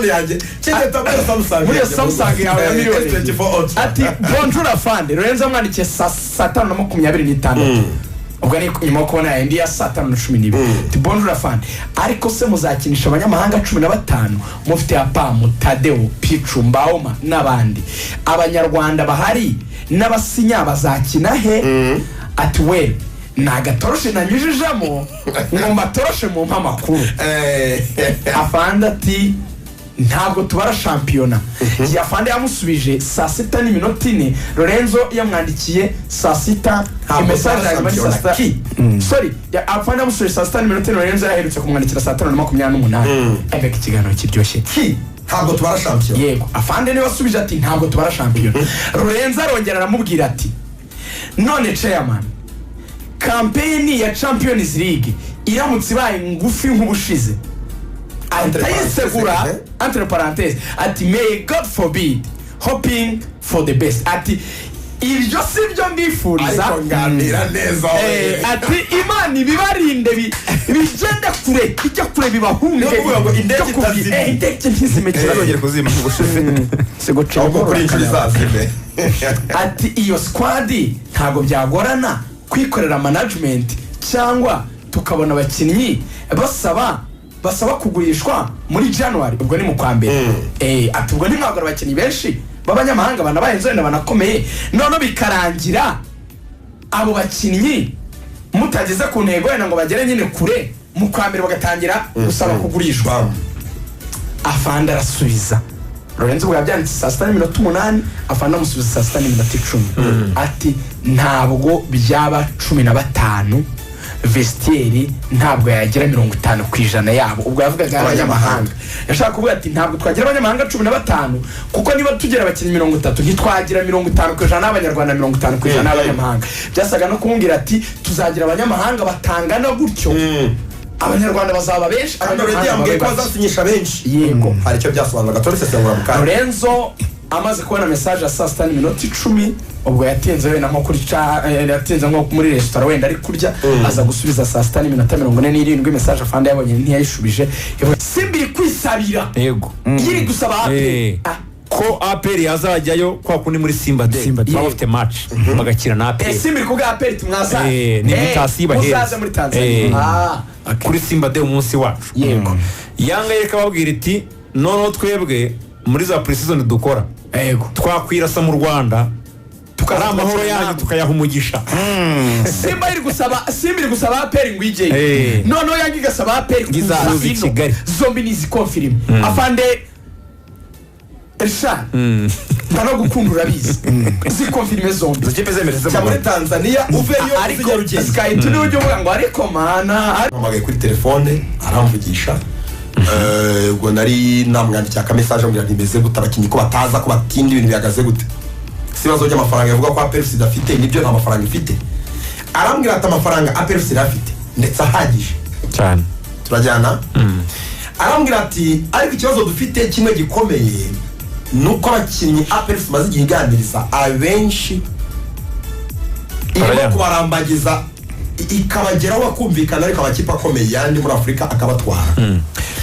Yanjye kereka muri Samsung. Muri iyo Samsung yawe ya miliyoni. S24 Ultra. Ati: "Bonjour afande." Lorenzo amwandikiye saa 5:26, ubwo ni nyuma yo kubona yindi ya saa 5:12. Ati: "Bonjour afande, ariko se muzakinisha abanyamahanga 15 mufite Apamu, Tadeo, Picu, Mbaoma n'abandi? Abanyarwanda bahari n'abasinya bazakina he?" Ati: "We ni agatoroshe nanyujijemo ngo mbatoroshe mu amakuru." Afande ati: "Ntabwo tubara shampiyona." Igihe afande yamusubije saa 6:04, Lorenzo yamwandikiye saa 6. Ntabwo Message tubara yanyuma ni saa shampiyona. 6. Ki? Sorry, afande yamusubije saa 6:04, Lorenzo yaherutse kumwandikira saa 5:28. Mbega ikiganiro kiryoshye! Ki ntabwo tubara shampiyona. Yego, afande niwe wasubije ati: "Ntabwo tubara shampiyona." Lorenzo arongera aramubwira ati: "None chairman, campaign ya Champions League iramutse ibaye ngufi nk'ubushize?" Ahita Entre yisegura. parenthèses, Entre parenthèses ati: "May God forbid, hoping for the best." Ati: "Ibyo si byo mbifuriza." Ariko nganira neza. Ati: "Imana ibibarinde, bigende kure, bijya kure, bibahunge." Niyo kuvuga ngo indege Byo kubwi- itazima. Indege ntizime. Ntizongere kuzima ubushize. Siguca. Ahubwo kuri inshuro izazime. Ati: "Iyo squad ntabwo byagorana kwikorera management, cyangwa tukabona abakinnyi basaba kugurishwa muri January?" Ubwo ni mu kwa mbere. Ati: "Ubwo ntimwagura abakinnyi benshi b'abanyamahanga banabaye inzobere banakomeye, noneho bikarangira abo bakinnyi mutageze ku ntego wenda ngo bagere nyine kure, mu kwa mbere bagatangira gusaba kugurishwa?" Bam. Afande arasubiza Lorenzo, ubwo yabyanditse saa 6:08, afande amusubiza saa 6:10, ati: "Ntabwo byaba 15, vestiaire ntabwo yagira 50% yabo." Ubwo yavugaga abanyamahanga, yashaka kuvuga ati: "Ntabwo twagira abanyamahanga 15, kuko niba tugira abakinnyi 30, ntitwagira 50% n'abanyarwanda, 50% n'abanyamahanga." Byasaga no kumubwira ati: "Tuzagira abanyamahanga batangana gutyo, abanyarwanda bazaba benshi, Kandi already abanyamahanga yambwiye babe ko bake." bazasinyisha benshi. Yego. Hari icyo byasobanuraga, turabisesengura mu kanya. Lorenzo amaze kubona message ya saa 6:10, ubwo yatinze wenda nko kuri ca yatinze nko muri resitora wenda ari kurya, aza gusubiza saa 6:47. Message afande yabonye ntiyayishubije. Simba iri kwisabira, iri gusaba APR. Ko APR yazajyayo kwa kundi muri Simba Day Simba Day. baba bafite match bagakina na APR. Simba iri kubwa APR tumwaza. Ni invitation ibahereza. Muzaze muri Tanzania. Ah, okay. Kuri Simba Day, umunsi wacu. Yanga yereka babwira iti: "Noneho twebwe muri za pre-season dukora, twakwirasa mu Rwanda, ari amahoro yanyu, tukayaha umugisha." Simba iri gusaba APR ngo ijyeyo. Noneho Yanga igasaba APR kuza Izaza i ino. Kigali. Zombi ni izikonfirime. Afande Richard, mba no gukunda, urabizi, zikonfirime zombi. Izo kipe zemereze. Jya Mu muri Rwanda. Tanzania, uveyo uze Ariko Nyarugenge. Sky turi ujya uvuga ngo ariko mana. Mpamagaye kuri telefone aramvugisha. Ubwo nari namwandikiye akamessage ambwira ntimeze gute, abakinnyi ko bataza, ko batinda, ibintu bihagaze gute? Si ibibazo by'amafaranga yavuga ko APR idafite? Nibyo, nta mafaranga ifite. Arambwira ati: "Amafaranga APR irafite ndetse ahagije." Cyane. Turajyana. Arambwira ati: "Ariko ikibazo dufite kimwe gikomeye ni uko abakinnyi APR imaze igihe iganiriza abenshi irimo Barayanga. kubarambagiza, ikabageraho bakumvikana, ariko amakipe akomeye yandi muri Afurika akabatwara."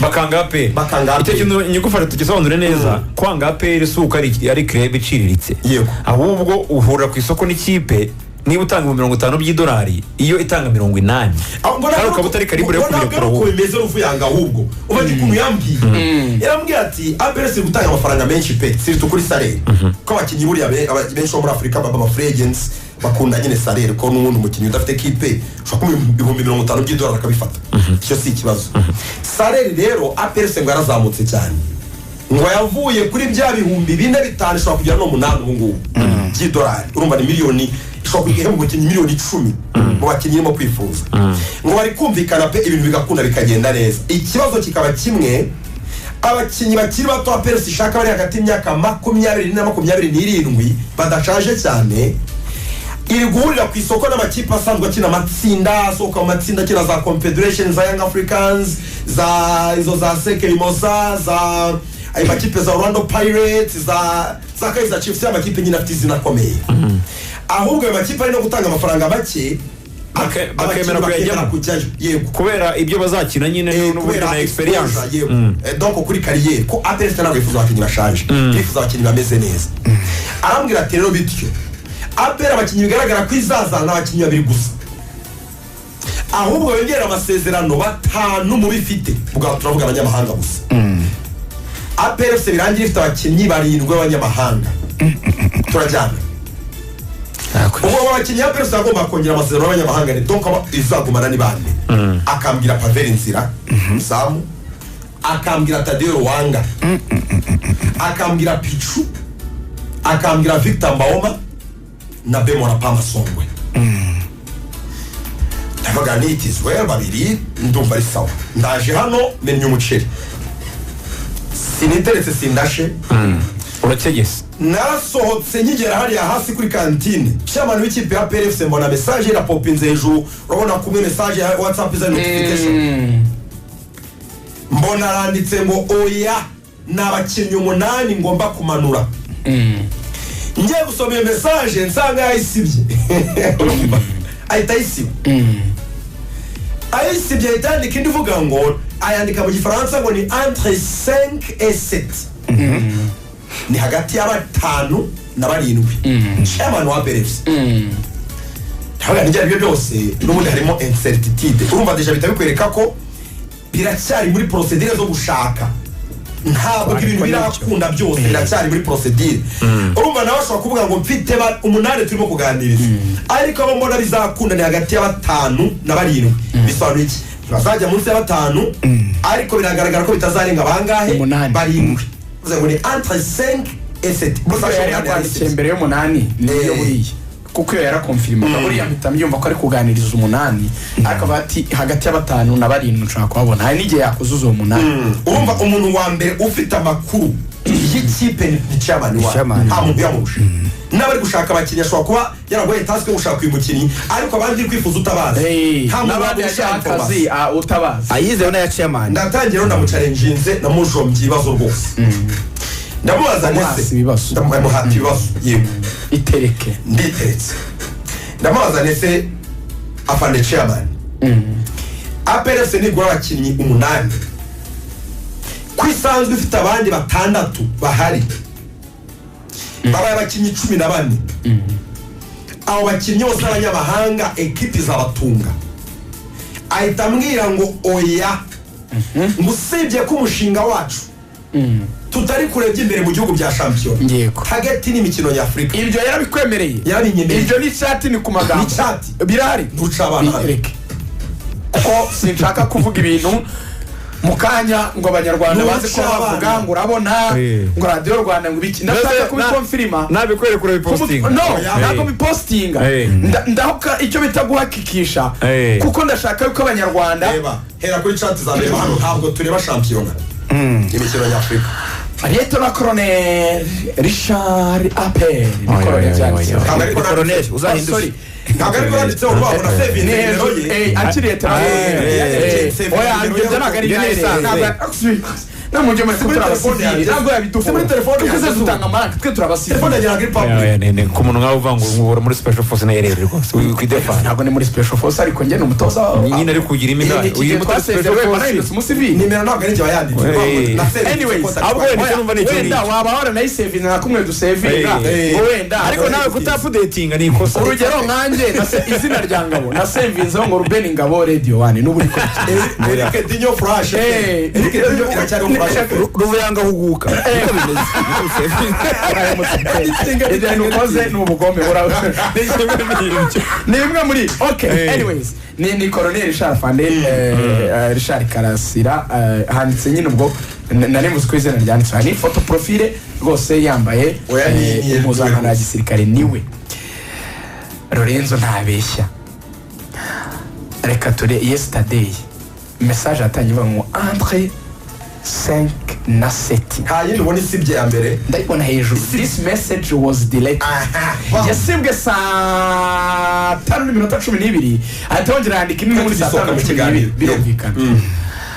Bakanga APR. Bakanga Icyo APR. kintu nyigufasha tugisobanure neza: kwanga APR si uko ari club iciriritse. Ahubwo uhura ku isoko n'ikipe, niba utanga 50,000 by'idolari, iyo itanga 80, kandi ukaba utari calibre yo Ngo ntabwo kubirekura. ari uko Wowe bimeze, Ruvuyanga. Ahubwo ubonye ukuntu yambwiye, yarambwiye ati: "APR iri gutanga amafaranga menshi pe, surtout kuri salaire, ko abakinnyi buriya benshi bo muri Afurika baba aba free agents, bakunda nyine salaire, ko n'ubundi umukinnyi udafite kipe ushobora kumuha 50,000 by'idolari akabifata, icyo si ikibazo." Salaire rero APR ngo yarazamutse cyane, ngo yavuye kuri bya 4000, 5000, ishobora kugera no 8000 ubu ngubu by'idolari. Urumva ni miliyoni, ishobora kugera mu mukinnyi miliyoni 10 mu bakinnyi irimo kwifuza. Ngo bari kumvikana pe, ibintu bigakunda bikagenda neza. Ikibazo kikaba kimwe: abakinnyi bakiri bato APR ishaka, bari hagati y'imyaka 20 na 27, badashaje cyane, iri guhurira ku isoko n'amakipe asanzwe akina amatsinda, asohoka mu matsinda, akina za Confederation, za Young Africans, za izo za ASEC Mimosas, za ayo makipe za Orlando Pirates, za Kaizer Chiefs, amakipe nyine afite izina akomeye. Ahubwo ayo makipe ari no gutanga amafaranga make. Bakemera abakinnyi kuyajyamo. Kujyayo, yego. Kubera ibyo bazakina nyine n'uburyo kubera na experience. Exposure, yego. Donc kuri carrière, ko APR ntabwo yifuza abakinnyi bashaje, yifuza abakinnyi bameze neza. Arambwira ati rero bityo APR abakinnyi bigaragara ko izazana abakinnyi babiri gusa, ahubwo yongera amasezerano batanu mu bifite. Ubwo turavuga abanyamahanga gusa. APR FC birangira ifite abakinnyi barindwi b'abanyamahanga. Turajyana? Ubwo abo bakinnyi ya APR FC agomba kongera amasezerano y'abanyamahanga, ni donc izagumana ni bande? Akambwira Pavelh Ndzila Samu, akambwira Taddeo Lwanga, akambwira Pitchou, akambwira Victor Mbaoma na Bemora Songwe. Ndavuga ni it is well, babiri ndumva ari sawa. Ndaje hano mennye umuceri, siniteretse, sindashe. Urategese. Narasohotse, nkigera hariya hasi kuri kantine, chairman w'ikipe ya APR FC, mbona message irapopinze hejuru. Urabona kumwe message ya WhatsApp iza notification, mbona aranditse ngo oya, ni abakinnyi umunani ngomba kumanura. Ngiye gusoma iyo message nsanga yayisibye. Urumva? Ahita ayisiba. Ayisibye ahita yandika indi ivuga ngo, ayandika mu Gifaransa ngo ni entre 5 et 7, ni hagati ya batanu na barindwi. Chairman wa APR FC, ntabwo ibyo ari byo byose, n'ubundi harimo incertitude. Urumva déjà bihita bikwereka ko biracyari muri procédure zo gushaka, ntabwo ibintu birakunda byose, biracyari muri procédure. Urumva nawe ashobora kuvuga ngo mfite umunani turimo kuganiriza, ariko abo mbona bizakunda ni hagati ya batanu na barindwi. Bisobanuye iki? Ntibazajya munsi ya batanu, ariko biragaragara ko bitazarenga bangahe? Umunani. Barindwi. Bivuze ngo ni entre 5 et 7. Gusa yari yakwandikiye mbere y'umunani niyo buriya, kuko iyo yarakonfirimaga buriya mpita mbyumva ko ari kuganiriza umunani, ariko avuga ati hagati ya batanu na barindwi nshobora kuhabona. Hari n'igihe yakuzuza uwo munani. Urumva umuntu wa mbere ufite amakuru y'ikipe ni chairman wa Chairman. Nta muntu uyamurusha. N'abari gushaka abakinnyi, ashobora kuba yaraguhaye task yo gushaka uyu mukinnyi, ariko abandi uri kwifuza utabazi. Nta muntu n'abandi wamurusha yagiye akazi information. utabazi. Ayizewe n'aya chairman. Ndatangira rero, ndamuchallenginze, namujombye ibibazo rwose, ndamubaza Umuhata ndetse ibibazo. Ndamuhata ibibazo, yego. Itereke. Nditeretse, ndamubaza ndetse afande chairman, APR FC nigura abakinnyi umunani, ko isanzwe ifite abandi batandatu bahari, babaye abakinnyi 14, abo bakinnyi bose b'abanyamahanga ekipi izabatunga? Ahita ambwira ngo oya, ngo usibye ko umushinga wacu tutari kureba imbere mu gihugu bya shampiyona, hagati n'imikino nyafurika. Ibyo yarabikwemereye? Yarabinyemereye. Ibyo ni chat, ni ku magambo? Ni chat. Birahari? Ntuca abana hano. Bireke, kuko sinshaka kuvuga ibintu mu kanya ngo Abanyarwanda Ntuca baze kuba bavuga abana. ngo urabona ngo Radiyo Rwanda ngo ibiki. Ndashaka kubikonfirima. Nabikwereka urabipostinga? No, ntabwo bipostinga. Ndahuka icyo bita guhakikisha, kuko ndashaka yuko Abanyarwanda Reba, hera kuri chat za mbere hano. Ntabwo tureba shampiyona, imikino nyafurika. Lieutenant Colonel Richard APR ni colonel byanditse. Ntabwo ariko Colonel, nanditse. uzahindure. Sorry. Ntabwo ariko nanditseho, urumva na sevinze Ni nimero hejuru, ye. akiri lieutenant. Sevinze Oya, nimero ye. ibyo ntabwo ari Ibyo ni ibya ibisanzwe. No mu gihe muri muri turi telefone abasivili yanjye. ntabwo yabiduhora. Si muri telefone Twese yanjye. dutanga amarangi, twe turi abasivili. Telefone yanjye ntabwo iri public. Ku muntu nkawe uvuga ngo nkubura muri special force na ereri rwose kwidefana. Ntabwo ni muri special force, ariko njye ni umutoza. Nyine ari kugira imidari Iki gihe uyu muri special twasezerewe force. barahindutse umusivili. Nimero ntabwo ari njye wayanditse. Na sevinze Anyways, contact. ahubwo wenda icyo numva ni icyo wenda ngicyo. waba waranayisevinze nka kumwe dusevinga, ngo wenda Ariko nawe kutapudetinga ni ikosa. Urugero nkanjye izina rya Ngabo nasevinzeho ngo Ruben Ngabo Radio One, n'ubu uri Eric Dinyo Flash. Eric Dinyo iracyariho Flash. Ruvuyanga huguka, niko bimeze. Ibyo ukoze ni ubugome, ni bimwe muri okay. Anyways, ni Colonel Richard Fande, Richard Karasira, handitse nyine ubwo nari muzi ko izina ryanditse. Ni photo profile rwose yambaye Oya, impuzankano ya gisirikare. Niwe Lorenzo, ntabeshya. Reka ture yesterday message yatangiye ivuga ngo entre 5 na 7. Nta yindi ubona isibye ya mbere? Ndayibona hejuru, this message was delayed. Aha. Yasibwe saa 5:12, ahita yongera yandika indi muri saa Tugisohoka tanu mu na 12. kiganiro. Birumvikana.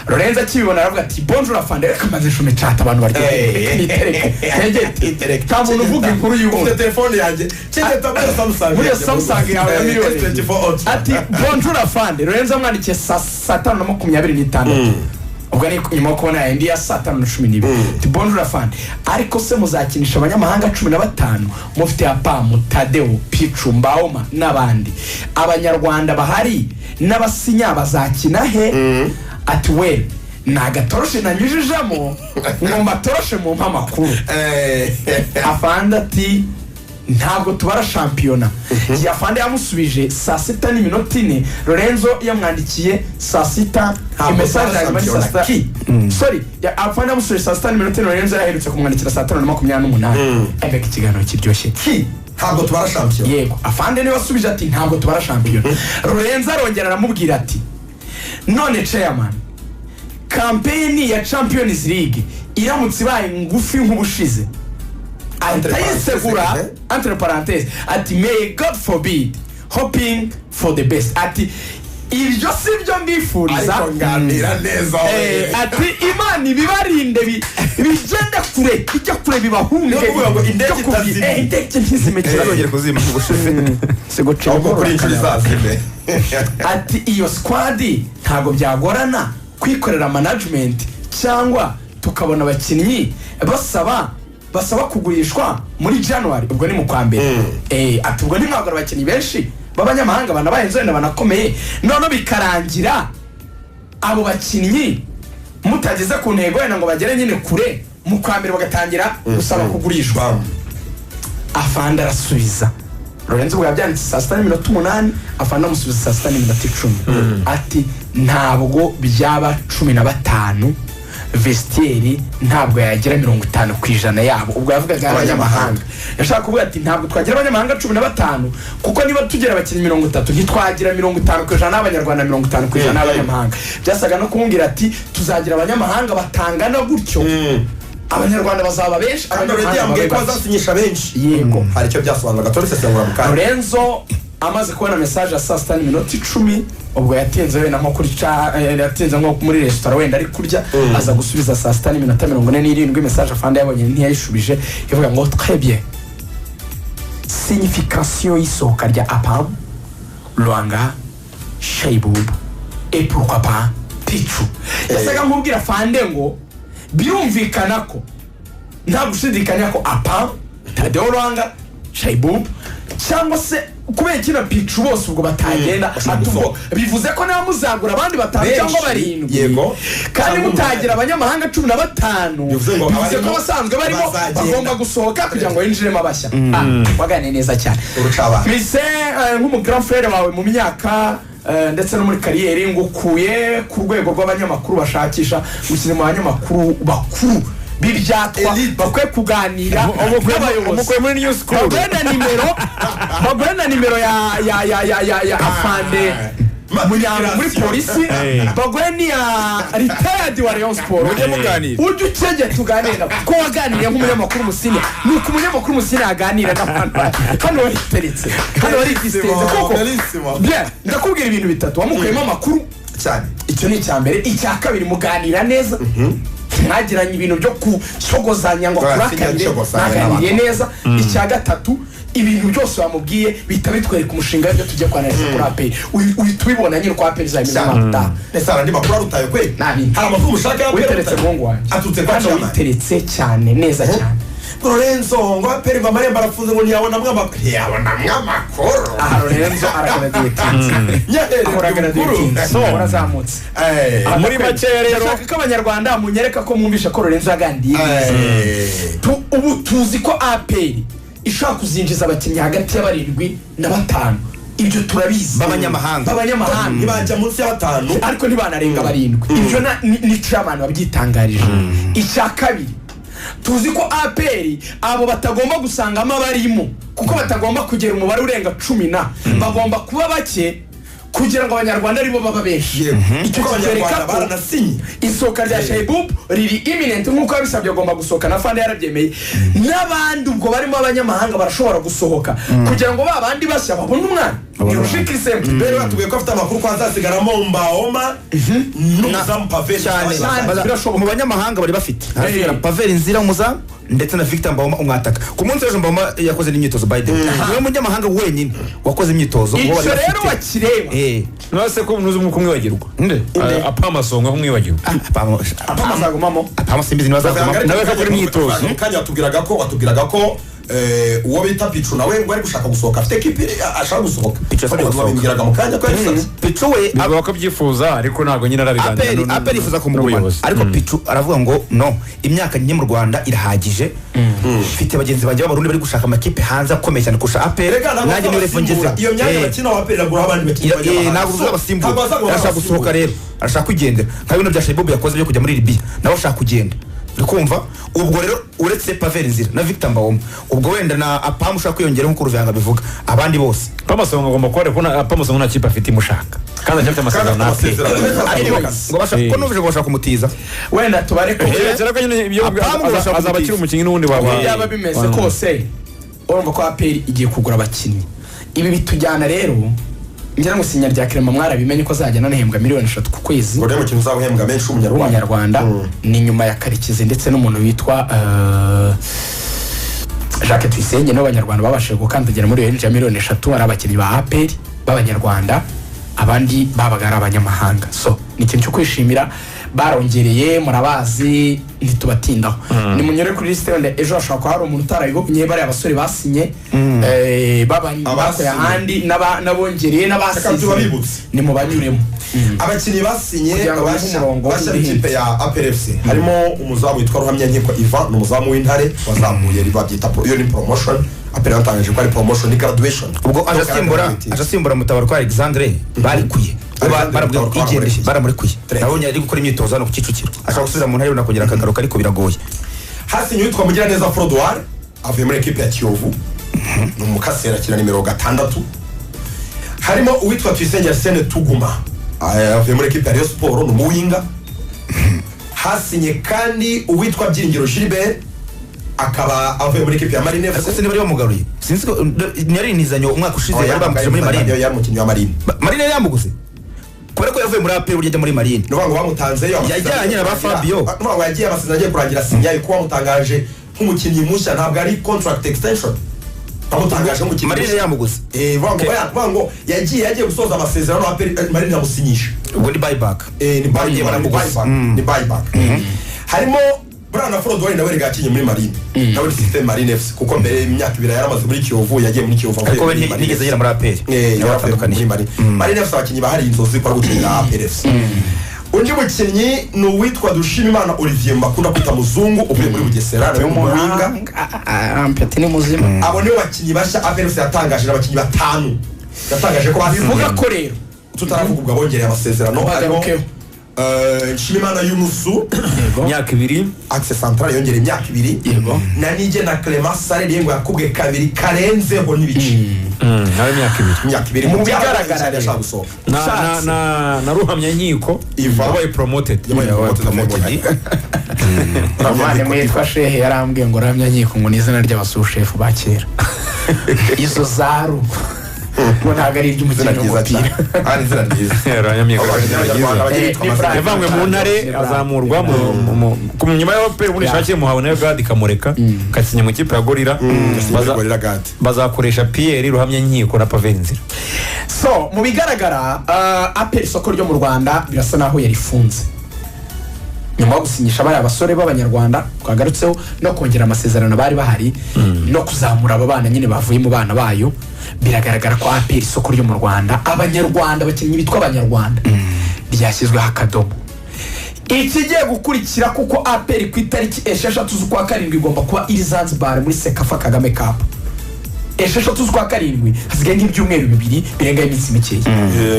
Lorenzo akibibona aravuga ati: "Bonjour afande, reka maze nshume chat abantu baryohewe, reka nitereke ntegete." Itereke. Nta muntu uvuga inkuru y'ubundi. Ufite telefone yanjye, cegeta muri Samsung. Muri iyo Samsung yawe ya miliyoni. S24 Ultra. Ati: "Bonjour afande." Lorenzo amwandikiye saa 5:26, ubwo ni nyuma yo kubona yindi ya saa 5:12. Ati: "Bonjour afande, ariko se muzakinisha abanyamahanga 15 mufite Apamu, Tadeo, Picu, Mbaoma n'abandi? Abanyarwanda bahari n'abasinya bazakina he?" Ati: "We ni agatoroshe nanyujijemo ngo mbatoroshe mu amakuru." Afande ati: "Ntabwo tubara shampiyona." Igihe afande yamusubije saa 6:04, Lorenzo yamwandikiye saa 6. Ntabwo Message tubara ya nyuma ni saa shampiyona. sita. Ki? Sorry, afande yamusubije saa 6:04, Lorenzo yaherutse kumwandikira saa 5:28. Mbega ikiganiro kiryoshye! Ki ntabwo tubara shampiyona. Yego, afande niwe wasubije ati: "Ntabwo tubara shampiyona." Lorenzo arongera aramubwira ati: "None chairman, campaign ya Champions League iramutse ibaye ngufi nk'ubushize?" Ahita Entre yisegura. parenthèses, Entre parenthèses ati: "May God forbid, hoping for the best." Ati: "Ibyo si byo mbifuriza." Ariko nganira neza. Ati: "Imana ibibarinde, bigende kure, bijya kure, bibahunge." Niyo kuvuga ngo indege Byo kubwi- itazima. Indege ntizime. Ntizongere kuzima ubushize. Sigucira. Ahubwo kuri inshuro izazime. Ati: "Iyo squad ntabwo byagorana kwikorera management, cyangwa tukabona abakinnyi basaba kugurishwa muri January?" Ubwo ni mu kwa mbere. Ati: "Ubwo ntimwagura abakinnyi benshi b'abanyamahanga banabaye wenda banakomeye, noneho bikarangira abo bakinnyi mutageze ku ntego wenda ngo bagere nyine kure, mu kwa mbere bagatangira gusaba kugurishwa?" Bam. Afande arasubiza Lorenzo, ubwo yabyanditse saa 6:08, afande amusubiza saa 6:10, ati: "Ntabwo byaba 15, vestiaire ntabwo yagira 50% yabo." Ubwo yavugaga abanyamahanga, yashaka kuvuga ati: "Ntabwo twagira abanyamahanga 15, kuko niba tugira abakinnyi 30 ntitwagira 50% n'abanyarwanda, 50% n'abanyamahanga." Byasaga no kumubwira ati: "Tuzagira abanyamahanga batangana gutyo, abanyarwanda bazaba benshi, Kandi already abanyamahanga yambwiye babe ko bake." bazasinyisha benshi. Yego. Hari icyo byasobanuraga, turisesengura mu kanya. Lorenzo amaze kubona message ya saa 6:10, ubwo yatinze wenda nko kuri ca yatinze nko muri resitora wenda ari kurya, aza gusubiza saa 6:47. Message afande yabonye ntiyayishubije, ivuga ngo: "Très bien, signification y'isohoka rya Apam, Lwanga, Shaiboub et pourquoi pas Pichu." Yasaga nk'ubwira afande ngo birumvikana ko nta gushidikanya ko Apam, Tadeo Lwanga, Shaiboub cyangwa se kubera kino Pichu bose ubwo batagenda. Bashobora Ati ubwo gusohoka. bivuze ko niba muzagura abandi batanu Benshi, cyangwa barindwi, kandi Cyangwa mutagira abanyamahanga 15, Bivuze ngo bivuze ko abarimo abasanzwe barimo bazagenda. bagomba gusohoka kugira ngo hinjiremo abashya. Waganiriye neza cyane. Urucabana. Mise nk'umu grand frère wawe mu myaka ndetse no muri carrière, ngukuye ku rwego rw'abanyamakuru bashakisha, gushyize mu banyamakuru bakuru b'ibyatwa Elite. bakwiye kuganira n'abayobozi. Umukuye muri new school. Baguhe na nimero ya afande muri polisi, baguhe n'iya retired wa Rayon Sport. Mujye muganira. Ujye ukege tuganire nabo, ko waganiriye nk'umunyamakuru musine. Ni uko umunyamakuru musine yaganira n'abantu. Hano wariteretse, hano waridisitenze koko. Bellissimo. Bien, ndakubwira ibintu bitatu: wamukuyemo amakuru cyane. Icyo ni icya mbere. Icya kabiri, muganira neza, mwagiranye ibintu byo gusogozanya ngo Oya, akurakarire. sinjya Mwaganiriye n'abantu. neza. Icya gatatu, ibintu byose wamubwiye bihita bitwereka umushinga w'ibyo tugiye kwanariza kuri APR. Uhita ubibona nyine uko APR izaba imeze umwaka utaha. Ese hari andi makuru arutaye kwe? Nta bindi. Hari amakuru mushaka ya APR Witeretse, arutaye? muhungu wanjye. Aturutse kwa Hano chairman. witeretse cyane, neza cyane. Lorenzo ngo APR ngo amarembo arafunze, ngo ntiyabonamwo amakuru, ntiyabonamwo amakuru. Aha Lorenzo aragraduatinze. Nyaherejwe Ahora mukuru. graduatinze, ahora azamutse. Muri makeya rero, Ndashaka ko abanyarwanda munyereka ko mwumvisha ko Lorenzo yaganiriye neza. Ubu tuzi ko APR ishobora kuzinjiza abakinnyi hagati ya barindwi na batanu, ibyo turabizi. B'abanyamahanga. B'abanyamahanga. Ntibajya munsi ya batanu. Ariko ntibanarenga barindwi, ibyo ni chairman wabyitangarije. Icya kabiri, tuzi ko APR abo batagomba gusangamo abarimo, kuko batagomba kugera umubare urenga cumi na, bagomba kuba bake. Kugira ngo Abanyarwanda aribo baba benshi. Icyo Kuko kikwereka Abanyarwanda ko baranasinye. Isohoka rya Shaiboub riri imminent nk'uko yabisabye, agomba gusohoka na fande yarabyemeye, n'abandi ubwo barimo abanyamahanga barashobora gusohoka kugira ngo ba bandi bashya babone umwanya. Ni logique simple. Mbere batubwiye ko afite amakuru ko hazasigaramo Mbaoma n'umuzamu Pavel. Cyane. Cyane, birashoboka. Mu banyamahanga bari bafite harasigara Pavel Nzira umuzamu ndetse na Victor Mbaoma umwataka. Ku munsi w'ejo Mbaoma yakoze n'imyitozo, by the way, niwe munyamahanga wenyine wakoze imyitozo mu bo bari Icyo rero bafite. bakireba. None ko ntuzi kumwibagirwa? Nde? Apama Songa kumwibagirwa. Ah, Apama. Apama azagumamo. Apama simbizi niba azagumamo. Nawe ko akora imyitozo. Mu kanya watubwiraga ko uwo bita Picu nawe ngo ari gushaka gusohoka, afite ekipi ashaka gusohoka. Pichu yasabye gusohoka. Babimbwiraga mu kanya ko yabisabye. Pichu we Bivuga ko abyifuza, ariko ntabwo nyine arabiganira APR APR yifuza kumugumana, n'ubuyobozi. ariko Pichu aravuga ngo no, imyaka nke mu Rwanda irahagije, mfite bagenzi banjye b'Abarundi bari gushaka amakipe hanze akomeye cyane kurusha APR, Rega ntabwo nanjye niyo revo bazabasimbura. ngezeho. Iyo myanya bakina wa APR iragura abandi bakinnyi b'abanyamahanga. Ntabwo So, uzabasimbura. ntabwo bazagura Arashaka gusohoka rero, arashaka kwigendera nka bino bya Shaiboub yakoze byo kujya muri Libya, nawe ashaka kugenda. Uri kumva? Ubwo rero uretse Pavel Nzira na Victor Mbaoma, ubwo wenda na Apam ushaka kwiyongera nk'uko Ruvuyanga bivuga, abandi bose Apamasonga agomba kuba, ariko Apamasonga nta kipe afite imushaka kandi aracyafite Kandi amasezerano na afite APR. amasezerano. Ariko ngo bashaka ko numvise ngo bashaka kumutiza. Wenda tubare ko Cyane ko nyine ibyo Apamu ngo bashaka azaba akiri kumutiza. umukinnyi n'ubundi wa Uko byaba bimeze kose, urumva ko APR igiye kugura abakinnyi. Ibi bitujyana rero, ngira ngo isinya rya Clement mwarabimenye ko azajya anahembwa miliyoni 3 ku kwezi. Ngo rero umukinnyi uzaba uhembwa menshi w'Umunyarwanda. W'Umunyarwanda ni nyuma ya Karekezi ndetse n'umuntu witwa Jacques Tuyisenge, nibo Banyarwanda babashije gukandagira muri iyo range ya miliyoni 3, ari abakinnyi ba APR b'Abanyarwanda. Abandi babaga ari abanyamahanga. So ni ikintu cyo kwishimira, barongereye, murabazi, ntitubatindaho. Nimunyure kuri lisite, wenda ejo hashobora kuba hari umuntu utarabibonye. Bariya abasore basinye, bakuye ahandi n'abongereye Reka n'abasize, tubabibutse. nimubanyuremo. Abakinnyi basinye Kugira ngo bashya bumve umurongo bashya w'ibihembo. b'ikipe ya APRFC harimo umuzamu witwa Ruhamyankiko Ivan, ni umuzamu w'Intare wazamuye, babyita iyo ni promotion. APR yatangaje ko ari promotion, ni graduation. Ubwo aje asimbura Mutabaruka Alexandre barikuye. Alexandre Barabwiye Mutabaruka igendeshe, baramurekuye. baramurekuye. Très. Nabonye ari gukora imyitozo hano ku Kicukiro, ashobora gusubira mu ntara akongera akagaruka, ariko biragoye. Hasinye uwitwa Mugiraneza Frodoir, avuye muri ekipe ya Kiyovu, ni umukasera, akina nimero 6. Harimo uwitwa Tuyisenge Arsene Tuguma, avuye muri ekipe ya Rayon Sport, ni umuwinga. Hasinye kandi uwitwa Byiringiro Gilbert, akaba avuye muri ekipe ya Marine Ariko FC. se niba ari bamugaruye, sinzi ko ntiyari inizanyo umwaka ushize yari bamuguje muri Marine? Yari umukinnyi wa Marine. Marine yari yamuguze kubera ko yavuye muri APR, burya ajya muri Marine. Ni ukuvuga ngo bamutanzeyo amasezerano Yajyanye na ba agiye kurangira. Fabio. Ni ukuvuga ngo yagiye amasezerano agiye kurangira, sinya kuko bamutangaje nk'umukinnyi mushya, ntabwo ari contract extension, bamutangaje nk'umukinnyi Marine mushya. yamuguze. Vuga ngo vuga ngo yagiye gusoza amasezerano, APR, Marine iramusinyisha. Ubwo ni buyback. Ni Bagiye buyback, ni baramuguze. buyback, ni buyback. Harimo Bwana Frodouard, nawe rega yakinye muri Marine, nawe ni system Marine FC, kuko mbere imyaka 2 yaramaze muri Kiyovu, yagiye muri Kiyovu avuye Ariko we muri Marine ntiyigeze FC. agera muri APR. Yari avuye muri Marine. Marine FC abakinnyi bahari inzozi ko ari gukinira APR FC. Undi mukinnyi ni uwitwa Dushimimana Olivier bakunda kwita Muzungu, uvuye muri Bugesera, nawe ni umuwinga. Ampeti ni muzima. Abo nibo bakinnyi bashya APR FC yatangaje, ni abakinnyi batanu yatangaje ko basinye. Bivuga ko rero Tutaravuga ubwo abongereye amasezerano, harimo Bagarukeho. Nshimimana Yunusu, Imyaka 2. axe central, yongereye imyaka 2. Yego. Na Nige na Clement Sarr ngo yakubwe kabiri karenzeho n'ibice. Nawe imyaka 2. Imyaka 2. Mu bigaragara rero. Yashaka gusohoka. Na Ruhamyankiko Ivan. wabaye promoted. Yabaye promoted. Umuvandimwe witwa Shehe yarambwiye ngo Ramya Nkiko ngo ni izina ry'abasushefu ba kera, izo zaru, ngo ntabwo ari Izina iry'umukinnyi ryiza w'umupira. cyane. Ah, ni izina ryiza. Ruhamyankiko Abanyarwanda bagiye bitwa Ni amazina. Frank. Yavanywe mu Ntare azamurwa nyuma ya APR, ubundi ishakiye muhawe nayo Gadi ikamureka kasinya mu ikipe ya Gorilla. Gorilla Gadi. Bazakoresha Pierre Ruhamyankiko na Pavel Nzira. So mu bigaragara, APR isoko ryo mu Rwanda birasa naho yarifunze nyuma yo gusinyisha bariya basore b'Abanyarwanda twagarutseho, no kongera amasezerano bari bahari, no kuzamura aba bana nyine bavuye mu bana bayo. Biragaragara ko APR isoko ryo mu Rwanda, Abanyarwanda, abakinnyi bitwa Abanyarwanda, ryashyizweho akadomo. Ikigiye gukurikira, kuko APR ku itariki 6 z'ukwa karindwi igomba kuba iri Zanzibar muri CECAFA Kagame Cup, 6 z'ukwa karindwi, hasigaye nk'ibyumweru 2 birengaho iminsi mikeya.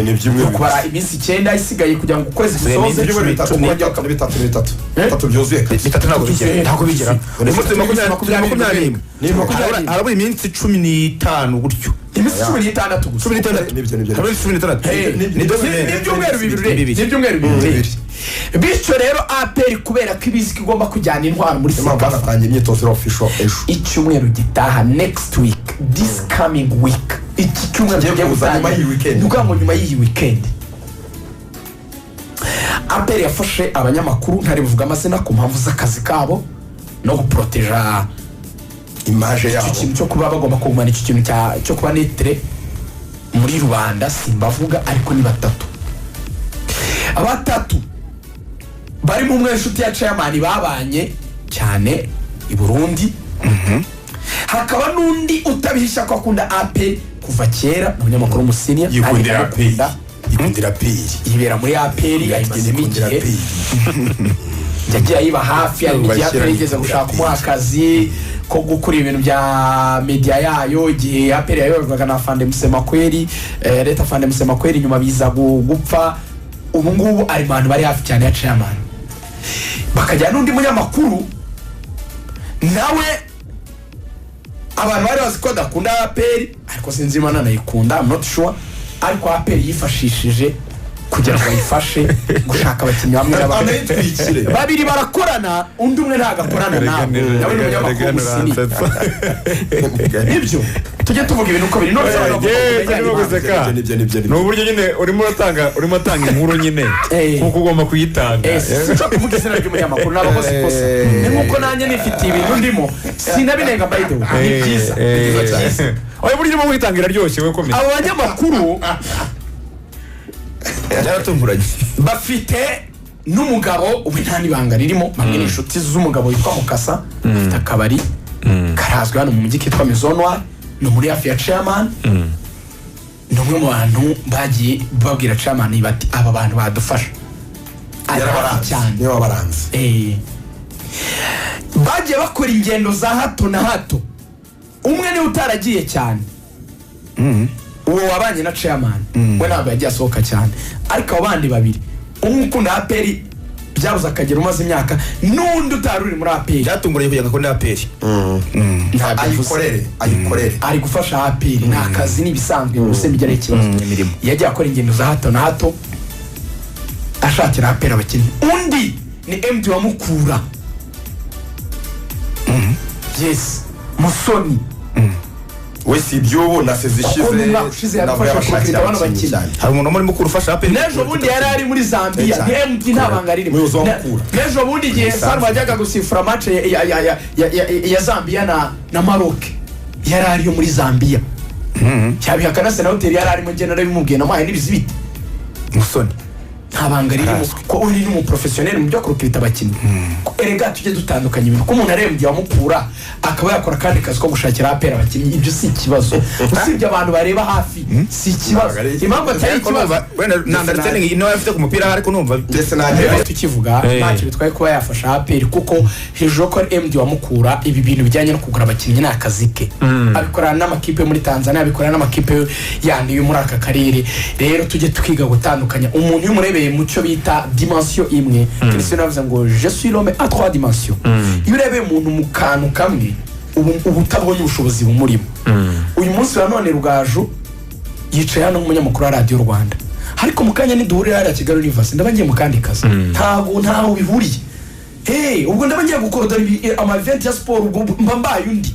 Ni ibyumweru Kubara iminsi 9 isigaye kugira ngo ukwezi Isigaye gusoze. iminsi Ibyumweru 3, cumi. 3, 3, 3. Eh? 3 byuzuye. 3 ntabwo bigera, ntabwo bigera. Uyu munsi 21. Ni Harabura iminsi 15 gutyo. Iminsi 16 gusa. 16. Nibyo, nibyo. Habura 16. Ni Ni 2 semaines. Ni ibyumweru 2. Ni bibiri. Ni ibyumweru 2. Bityo rero APR, kubera ko ibizi ko igomba kujyana intwaro muri Niyo mpamvu CECAFA, banatangiye imyitozo iri official ejo. Icyumweru gitaha, next week, this coming week, iki cyumweru Kigiye tugiye kuza nyuma gutangira. y'iyi weekend. Ni ukuvuga ngo nyuma y'iyi weekend APR yafashe abanyamakuru, ntari buvuga amazina ku mpamvu z'akazi kabo no guporoteja image icyo yabo. kintu cyo kuba bagomba kugumana icyo kintu cyo kuba neutre muri rubanda. Simbavuga, ariko ni batatu. Batatu barimo umwe inshuti ya chairman babanye cyane i Burundi, hakaba n'undi utabihisha ko akunda APR kuva kera, ni umunyamakuru w'umusiniya. Yikundira nanjye ndamukunda. APR, yikundira APR. Yibera muri APR, ayimazemo Yikundira igihe. APR. Yagiye ayiba hafi. Hari n'igihe Bashyira APR yigeze yikundira gushaka APR. kumuha akazi ko gukora ibintu bya media yayo igihe APR yayoborwaga na Afande Musemakweri, leta Afande Musemakweri, nyuma biza gupfa. Ubu ngubu ari mu bantu bari hafi cyane ya chairman. Bakajyana n'undi munyamakuru nawe abantu bari bazi ko adakunda APR, ariko sinzi niba ananayikunda, I'm not sure, ariko APR yifashishije kugira ngo ayifashe gushaka abakinnyi bamwe na bamwe. Anayitwikire. Babiri barakorana, undi umwe ntabwo akorana nawe, nawe ni umunyamakuru w'umusini. Nibyo, tujye tuvuga ibintu uko biri. None se abantu bagomba Yeee, kumenya turimo impamvu. guseka. Nibyo, nibyo, nibyo. Ni uburyo nyine urimo uratanga inkuru nyine nkuko ugomba kuyitanga. Sinshobora kuvuga izina ry'umunyamakuru, n'abakoze ikosa. Ni nkuko nanjye nifitiye ibintu ndimo, sinabinenga. By the way, ni byiza, ni byiza cyane. Oya, buryo urimo kuyitanga iraryoshye, we komeza. Abo banyamakuru Byaratunguranye. bafite n'umugabo ubu, nta n'ibanga ririmo, bamwe ni inshuti z'umugabo witwa Mukasa, afite akabari karazwi hano mu mujyi kitwa Maison Noire, ni muri hafi ya chairman. Ni umwe mu bantu bagiye babwira chairman bati: "Aba bantu badufasha." Ari hafi Yarabaranze. cyane. Niwe wabaranze. Bagiye bakora ingendo za hato na hato. Umwe niwe utaragiye cyane, uwo wabanye na chairman, we ntabwo yagiye asohoka cyane, ariko abo bandi babiri, umwe ukunda APR byabuze akagera, umaze imyaka, n'undi utari uri muri APR. Byatunguranye kugira ngo akunde APR. Ntabwo yavuze. Ayikorere, ayikorere. Ari gufasha APR, ni akazi, ni ibisanzwe gusa bijya ari ikibazo. Imirimo. Yagiye akora ingendo za hato na hato ashakira APR abakinnyi. Undi ni MD wa Mukura, yes, Musoni. We si iby'ubu, na saison ishize. Kuko n'umwaka ushize ntabwo yadufasha yabashakiye kurokirita bano abakinnyi bakinnyi. cyane. Hari umuntu muri Mukura ufasha APR. N'ejo bundi yari ari muri Zambia. Cyane. Ni MD, nta banga ririmo. Umuyobozi wa Mukura. N'ejo bundi igihe Sanu wajyaga gusifura match ya Zambia na Maroc, yari ariyo muri Zambia. Cyabihakana se na hoteli yari arimo, njye narabimubwiye, namuhaye n'ibizibiti. Musoni. Nta banga ririmo ko uri n'umuprofesiyoneri mu byo kurokirita abakinnyi. Ko erega tujye dutandukanya ibintu, ko umuntu arembye wamukura akaba yakora akandi kazi ko gushakira APR abakinnyi, ibyo si ikibazo. Usibye abantu bareba hafi, si ikibazo. Ntabwo ari ikibazo. Impamvu atari ikibazo, Wenda na understanding niwe afite ku mupira, ariko numva Ndetse nanjye. Rero tukivuga, ntacyo bitwaye kuba yafasha APR, kuko hejuru ko ari MD wamukura, ibi bintu bijyanye no kugura abakinnyi ni akazi ke. Abikorana n'amakipe yo muri Tanzania, abikorana n'amakipe yandi yo muri aka karere. Rero tujye twiga gutandukanya umuntu iyo umurebeye mu cyo bita dimension imwe. Christian yavuze ngo: "Je suis l'homme à trois dimensions." Iyo urebeye umuntu mu kantu kamwe, ubu utabonye ubushobozi bumurimo. Uyu munsi wa none Rugaju yicaye hano nk'umunyamakuru wa Radiyo Rwanda, ariko mu kanya niduhurira hariya Kigali Universe ndaba ngiye mu kandi kazi, ntabwo ntaho bihuriye. Hey, ubwo ndaba ngiye gukora ama event ya siporo, ubwo mba mbaye undi.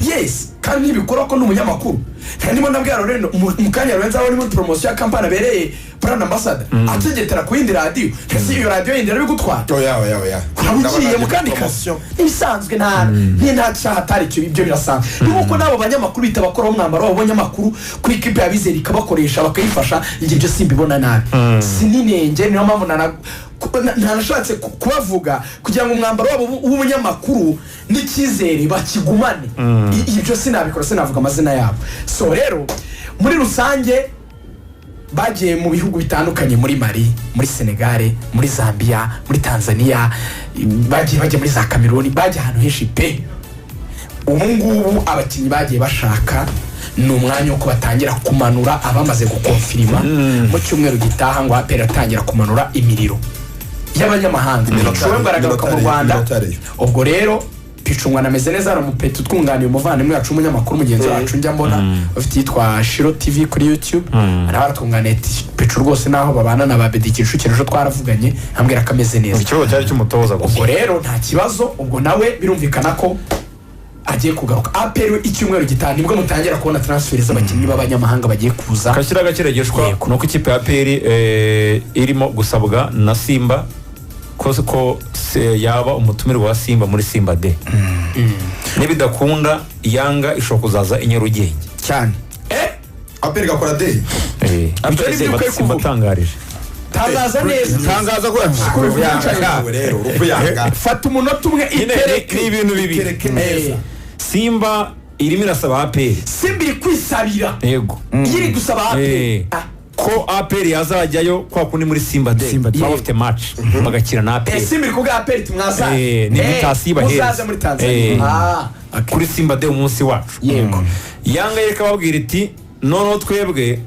Yes, kandi ntibikora ko ni umunyamakuru. Kandi ndimo ndabwira Lorendo mu kanya, Lorenzo aho ni muri poromosiyo ya kampani abereye brand ambassador, ategetera ku yindi radiyo. Ese iyo radiyo yindi irabigutwara? Oya, oya, oya. Uraba ugiye mu kandi kazi n'ibisanzwe, nta cyaha atari icyo, ibyo birasanzwe. Ni nkuko n'abo banyamakuru bita bakora umwambaro wabo banyamakuru kuri ikipe y'abizera ikabakoresha, bakayifasha. Njye ibyo simbibona nabi, si n'inenge. Niyo mpamvu ntanashatse kubavuga, kugira ngo umwambaro wabo w'ubunyamakuru n'icyizere bakigumane. Ibyo sinabikora, sinavuga amazina yabo. So rero muri rusange bagiye mu bihugu bitandukanye, muri Mali, muri Senegale, muri Zambia, muri Tanzania, bagiye bajya muri za Cameroon, bagiye ahantu henshi pe. Ubu ngubu abakinnyi bagiye bashaka, ni umwanya wo batangira kumanura abamaze gukonfirima. Mu cyumweru gitaha ngo APR atangira kumanura imiriro y'abanyamahanga. Iminota Ushobora ngo aragaruka mu iminota Rwanda. iminota ariyo. Ubwo rero Pichu ngo anameze neza. Hari umupeti utwunganiye, umuvandimwe wacu, umunyamakuru mugenzi wacu njya mbona ufite yitwa Shiro TV kuri YouTube, nawe aratwunganiye ati Pichu rwose naho babana na ba Bedi Kicukiro, ejo twaravuganye ambwira ko ameze neza. Ikibazo cyari cy'umutoza gusa. Ubwo rero nta kibazo, ubwo nawe birumvikana ko agiye kugaruka. APR icyumweru gitaha nibwo mutangira kubona transfer z'abakinnyi b'abanyamahanga bagiye kuza. Kashyira agakeregeshwa Yego. ni uko ikipe ya APR irimo gusabwa na Simba ko yaba umutumirwa wa Simba muri Simba Day. Nibidakunda, Yanga ishobora kuzaza i Nyarugenge. Cyane. APR igakora day. Ibyo ni byo ukwiye Simba kuvuga. atangarije. Tangaza neza. Tangaza ko Nawe rero Ruvuyanga. Fata umunota umwe. Nyine itereke. ni ibintu bibiri. Itereke neza. Simba irimo irasaba APR. Simba iri kwisabira. Yego. Iyo iri gusaba APR. Ko APR yazajyayo kwa kundi muri Simba Day Simba Day. baba bafite match bagakina na Eh, APR. Simba iri kubwa APR iti mwazaze. Ni invitation ibahereza. Muzaze muri Tanzania. Ah, okay. Kuri Simba Day, umunsi wacu. Yego. Yanga yereka babwira iti noneho twebwe